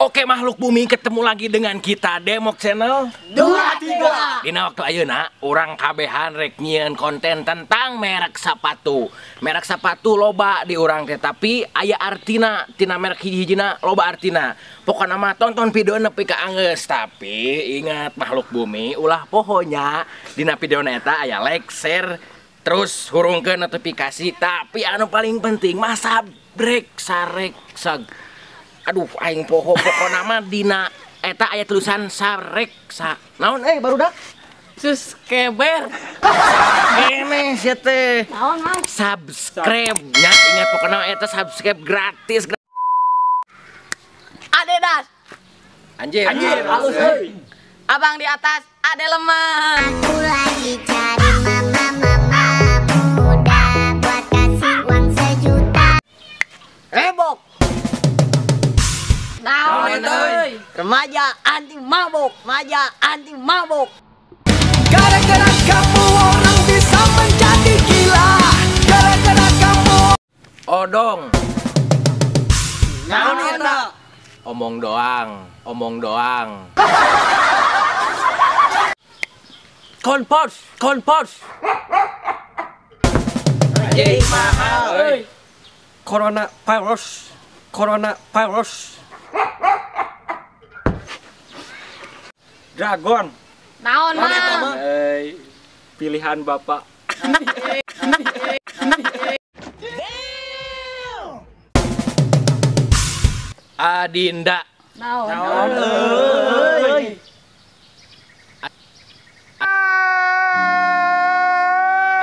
Oke makhluk bumi, ketemu lagi dengan kita Demok Channel 23. Dina waktu ayeuna urang kabehan rek nyieun konten tentang merek sepatu. Merek sepatu loba di urang teh, tapi aya artina tina merek hiji-hijina loba artina. Pokona mah tonton video nepi ka anggeus, tapi ingat makhluk bumi ulah pohonya dina video eta aya like, share, terus hurungkeun notifikasi, tapi anu paling penting mah sabrek sarek sag. Aduh aing poho pokona mah dina eta aya tulisan sarek sa. Naon barudak? Subscriber. Kene sia teh. Naon Mang? Subscribe nya, ingat pokona eta subscribe gratis. Adidas. Anjir. Anjir, halus euy. Abang di atas, ade lemah. Aku lagi cari mama-mama muda buat kasih uang sejuta. Rebok. Naon euy? Remaja anti mabok, remaja anti mabok. Gara-gara kamu orang bisa menjadi gila. Gara-gara kamu. Odong. Naon eta? Omong doang, omong doang. Konpos, konpos. Anjing mahal euy. Corona virus, corona virus. Dragon. Naon Mang? Pilihan bapak. Adinda. Naon? Naon euy.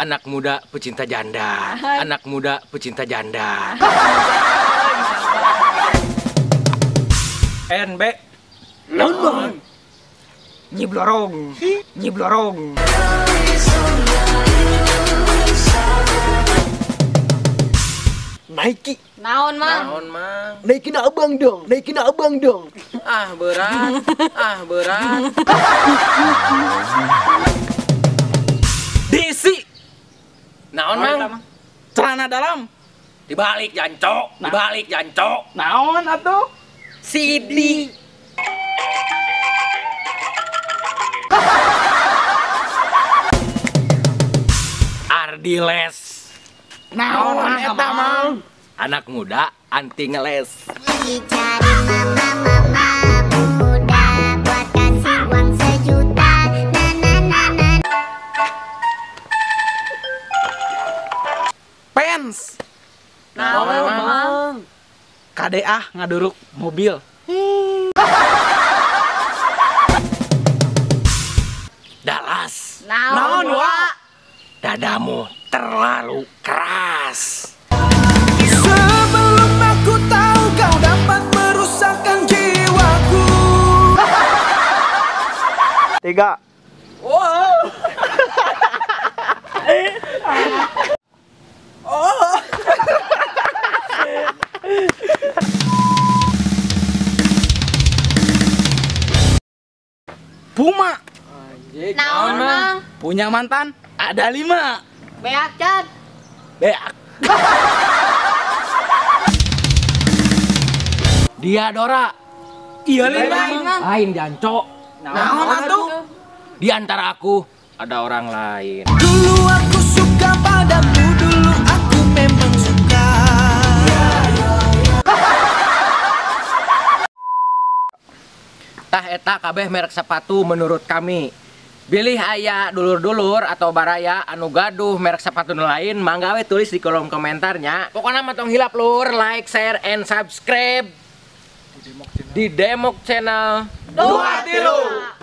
Anak muda pecinta janda. Anak muda pecinta janda. NB. Naon? Nyiblorong, nyiblorong. Nike. Naon Mang? Naon Mang? Naikin abang dong, naikin abang dong. Ah berat, ah berat. DC. Naon Mang? Celana dalam. Dibalik jancok, dibalik jancok. Naon atuh? CD. Ardiles. Naon eta Mang? Anak muda anti ngeles. Lagi cari mama-mama muda buat kasih uang sejuta. Na na na na. Pens. Naon Mang? KDA ngaduruk mobil. Dallas. Naon wa? Dadamu terlalu keras. Sebelum aku tahu kau dapat merusakkan jiwaku. 3. Wow. Oh. Puma. Naon Mang? Punya mantan ada 5. Beak can. Beak. Diadora. Iya lima. Lain jancok. Naon atuh? Di antara aku ada orang lain. Dulu aku suka padamu, dulu aku memang suka. Tah eta kabeh merek sepatu menurut kami. Bilih aya dulur-dulur atau baraya anu gaduh merek sepatu nu lain, mangga we tulis di kolom komentarnya. Pokoknya mah tong hilap lur, like, share, and subscribe di Demok Channel 23.